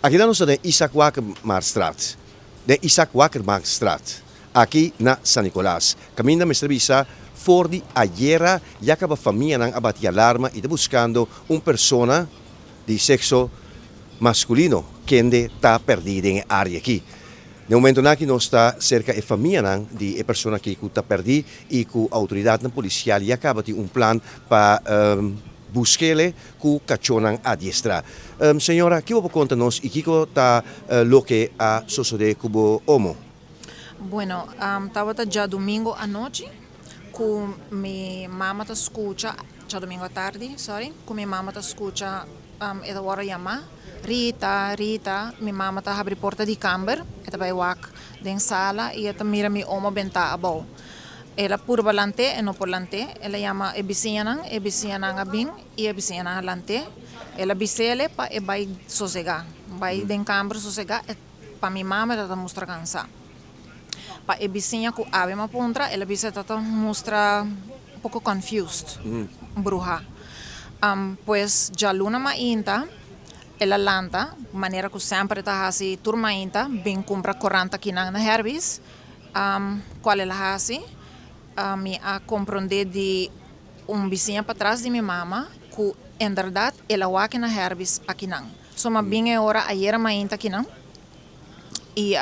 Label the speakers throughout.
Speaker 1: Aki nos ta den Isaac Wakkermaatstraat. Den Isaac Wakkermaatstraat. Aki na San Nicolas. Caminda mester bisa for di ayera ya caba famianan a bati alarma y ta buscando un persona di sexo masculino kende ta perdi den e area aki. Den momentonan aki nos ta cerca e famianan di e persona aki cu ta perdi y cu autoridadnan policial ya caba tin un plan pa buskele cu cachonan adiestra. Señora, kico bo por conta nos y kico ta loke a sosode cu bo omo?
Speaker 2: Bueno, tabata djadumingo anochi cu mi mama ta scucha, djadumingo atardi, sorry, cu mi mama ta scucha e ta worde yama, Rita, Rita, mi mama ta habri porta di camber, e ta bay wak den sala y e ta mira mi omo benta abou. El a purba lant'é, e no por lant'é, el a yama e bisiñanan, e bisiñanan a bin y e bisiñanan a lant'é, el a bis'ele pa e bay sosega, bay den camber sosega, e Pa mi mama e ta ta mustra cansá. Pa e bisiña cu awe m'a puntra, el a bisa e ta ta mustra un poco confused, bruhá. Pues djaluna mainta el a lanta, manera cu semper e ta haci tur mainta, bin cumpra corant akinan na Herbies, cual el a haci, mi a comprende di un bisiña patras di mi mama cu enberdad el a wak na Herbies akinan. So m'a bin e ora ayera mainta akinan y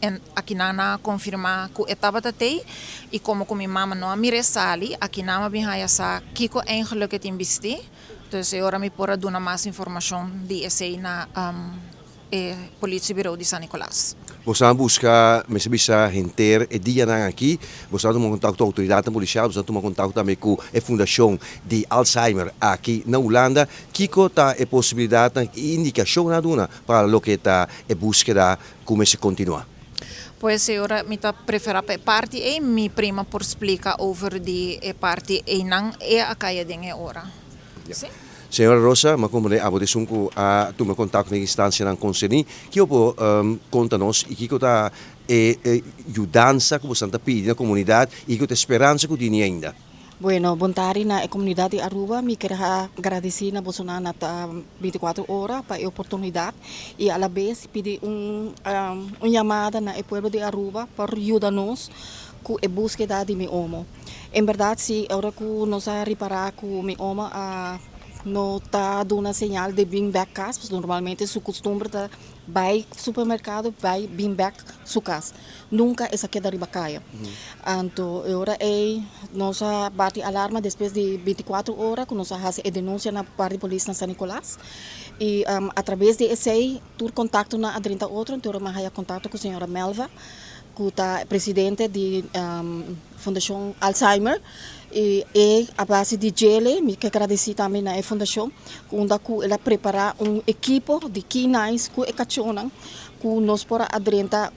Speaker 2: en akinan nan a confirma cu e tabata tey y como cu mi mama no a mir'e sali akinan m'a bin haya sa kico eigenlijk e tin bisti, entonces e ora mi por a duna mas informacion di esey na e politiebureau di San Nicolas.
Speaker 1: Bo sa busca, mester bisa henter e dianan aki, bo sa tuma contacto cu autoridadnan policial, bo sa tuma contacto tambe cu e fundacion di Alzheimer aki na Hulanda. Kico ta e posibilidadnan y indicacionnan a duna pa loke ta e buskeda cu mester continua?
Speaker 2: Pues e ora mi ta prefera pa e parti ey mi prima por splica over di e parti eynan e a caya den e ora. Si.
Speaker 1: Señora Rosa, m'a comprende abo ta esun cu a tuma contacto den instancianan concerni. Kico bo por conta nos y kico ta e yudansa cu bosan ta pidi na comunidad y kico ta e speransa cu tini ainda?
Speaker 3: Bueno, bon tardi na e comunidad di Aruba. Mi kier a gradeci na bosonan na ta 24 ora pa e oportunidad y a la bes pidi un un yamada na e pueblo di Aruba por yuda nos cu e buskeda di mi omo. En berdad si, ora cu nos a ripara cu mi oma a no ta duna señal di bin bek cas, pasobra normalmente su costumber ta bay supermercado bay bin bek su cas, nunca es a keda riba caya. Anto e ora ey nos a bati alarma despues di 24 ora cu nos a haci e denuncia na guardia polis na San Nicolas y a traves di esey tur contactonan a drenta otro, anto ora mi a haya contacto cu señora Melva cu ta presidente di Fundacion Alzheimer y e a base di djele mi ke gradeci tambe na e fundacion unda cu el a prepara un ekipo di K-nines cu e cachonan cu nos por a drenta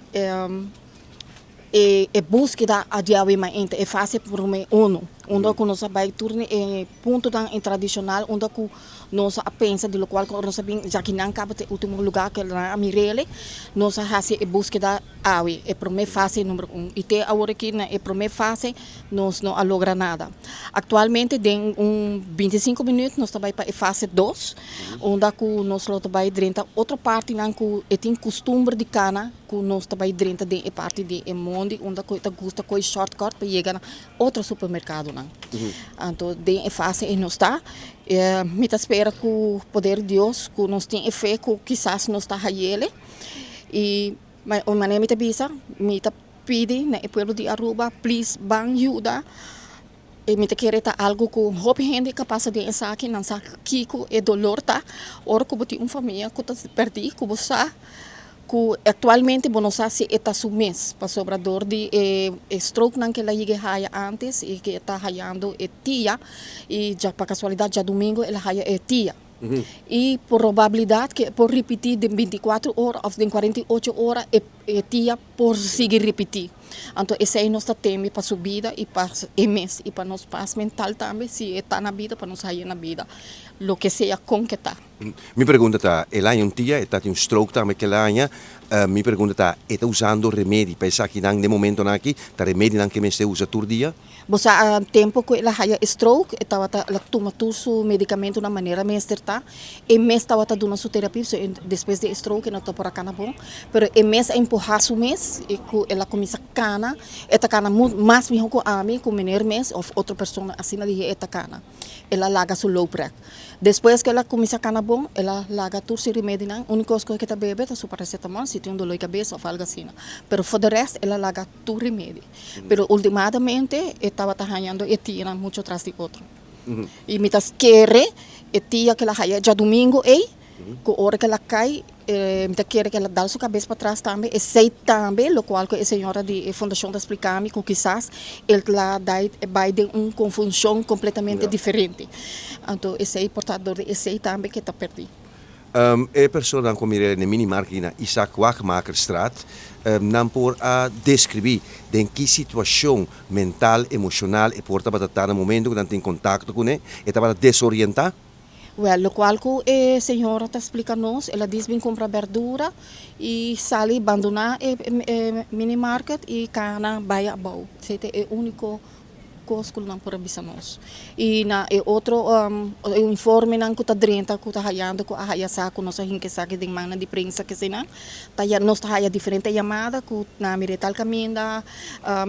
Speaker 3: e e buskeda a diawe mainta e fase prome uno unda cu nos a bay tur e puntonan tradicional unda cu nos a pensa di locual cu nos a bin djakinan caba ta e ultimo lugar cu nan a mirele nos a haci e buskeda. Awe, e promé fase number un i te awor aki na e promé fase nos no a logra nada. Aktualmente den un 25 minüt nos ta bai pa e fase dos, unda ku nos lo ta bai drenta otro partinan ku e tin kustumber di kana ku nos ta bai drenta den e parti di e mondi unda ku e ta gusta koe shortcut pa yega na otro supermerkadonan. Anto den e fase ei nos ta. Mi ta spera ku poder di Dios ku nos tin e fe ku kisas nos ta hayele i. Ma un manera mi ta bisa, mi ta pidi na e pueblo di Aruba, please ban yuda. E mi ta kere ta algo ku hopi hende ka pasa den esaki, nan sa kiko e dolor ta ora ku bo tin un famia ku ta pèrdí, ku bo sa ku aktualmente bo no sa si e ta su mes, pasobra dor di e strokenan ku el a yega haya antes i ku e ta hayando e tia i pa kasualidat djadumingu el a haya e tia. I probabilidat ku e por ripití den 24 ora òf den 48 ora e tia por sigui ripití. Anto esei nos ta teme pa su bida i pa e mes i pa nos pas mental tambe si e ta na bida pa nos haye na bida loke sea kon ke ta.
Speaker 1: Mi pregunta ta, el haña un tia, e ta tin un stroke tambe kel aña, mi pregunta ta, e ta usando remedi pa esakinan den momentonan aki? Ta remedinan ke mester usa tur dia?
Speaker 3: Bo sa a tempo ku el a haya e stroke e tabata el a tuma tur su medicamentonan manera mester ta, e mes tabata duna su terapia so despues di e stroke e no ta por a kana bon, pero e mes a empuha su mes i ku el a kuminsa kana, e ta kana mas miho ku ami, ku meneer mes of otro persona asina dije e ta kana. El a laga su looprek. Despues ku el a kuminsá kana bon, el a laga tur su remedinan. Úniko kos ku e ta bebe ta su paracetamol si tin un dolor di kabes òf algu asina. Pero for de rèst el a laga tur remedi. Pero ultimadamente e tabata hañando e tianan mucho tras di otro. I mi ta kere e tia ku el a haña djadumingu ei, Ku ora ku el a kai, mi ta kere ku el a dal su kabes patras tambe. Esei tambe lokual ku e señora di e fundashon ta splika mi ku kisas el la dai bai den un konfunshon kompletamente diferente. Anto esei por ta dor di esei tambe ku e ta pèrdí.
Speaker 1: E personanan ku a mira den e minimarkt aki na Isaac Wagemakerstraat, nan por a deskribí den ki situashon mental, emoshonal e por tabata ta na momento ku nan tin kontakto kuné? E tabata desorientá?
Speaker 3: Wèl, lokual ku e señora ta splika nos, el a dis bin kumpra bèrdura i sali bandoná e minimarket i kana bai abou. Esei ta e úniko kos ku nan por a bisa nos. I na e otro e informenan ku ta drenta ku ta hayando ku a haya sa ku nos a hinka esaki den mannan di prensa kesenan, ta nos ta haya diferente yamada ku nan a mira e tal kaminda,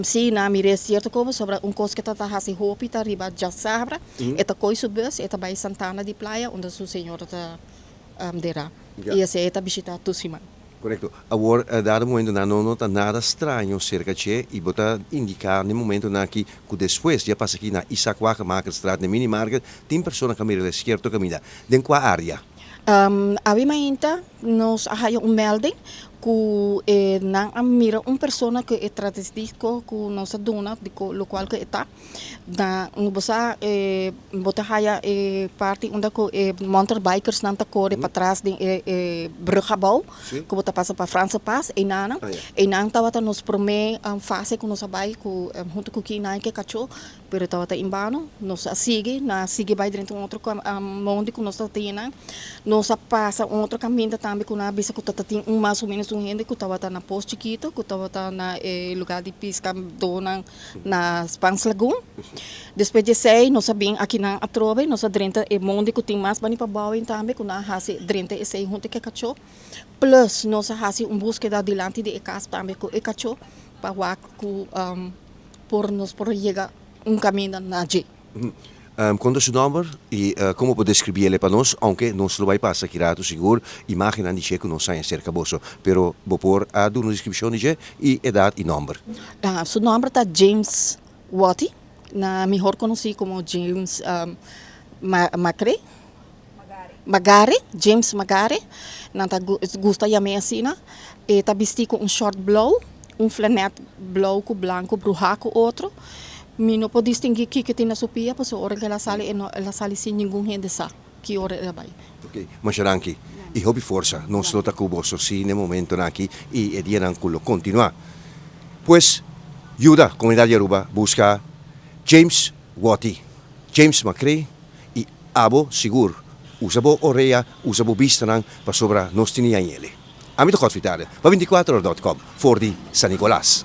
Speaker 3: si nan a mira e sierto koba, sobra un kos ku ta hasi hopi ta riba djasabra. E ta koi su bus, e ta bai Santana di Playa unda su señora ta derá. I esei e ta bishitá tur siman.
Speaker 1: Korekto. Awor, dado momentonan no nota nada straño serka dje i bo ta indiká n'e momentonan aki ku despues di a pasa aki na Isaac Wagemakerstraat n'e mini market tin persona ku a mira el sierto kaminda. Den kua área?
Speaker 3: Awe mainta nos a haya un melding ku e nan a mira un persona ku e travestisco ku nos a duna di lokual ku e ta. Na bo sa e bo ta haya e parti unda ku e mountainbikers nan ta kore patras den e e brug abou ku bo ta pasa pa Franse Pas einan einan tabata nos prome fase ku nos a bai ku huntu ku K-nine ku e kachó pero tabata en bano nos a sigui nan a sigui bai drenta un otro mondi ku nos tabata yena nos a pasa un otro kaminda tambe ku nan a bisa ku tabata tin un mas o menos un hende ku tabata na Pos Chikito ku tabata na e lugar di piskadónan. Na Spans Lagoon. Despues di esei nos a bin akinan atrobe, nos a drenta e mondi ku tin mas bani pa bouwen tambe ku nan a hasi drenta esei huntu ku e kachó. Plus nos a hasi un búskeda dilanti di e kas tambe ku e kachó pa wak ku por nos por yega un kaminda na dje.
Speaker 1: Konta su nòmber i komo bo deskribí el e pa nos, ounke nos lo bai pasa ki ratu sigur imágennan di dje ku nos haña serka boso, pero bo por a duna un deskripshon di dje i edat i nòmber.
Speaker 3: Su nòmber ta James Watty, na mihor konosí komo James Macre, Magare, James Magare, nan ta gusta yam'é asina. E ta bistí ku un short blou, un flanèt blou ku blanku bruhá ku otro. Mi no por distinguí kiko tin na su pia pasobra ora ku el a sali e no el a sali sin ningun hende sa ki ora el a bai.
Speaker 1: Ok, masha danki i hopi forsa. Nos lo ta ku boso si n'e momentonan aki i e dianan ku lo kontinuá. Pues, yuda komunidat di Aruba buska James Watty, James Macree i abo sigur usa bo orea, usa bo bistanan pasobra nos tin yañele. Ami ta Godfrey Tarde pa binticuatro ora dot com for di San Nicolas.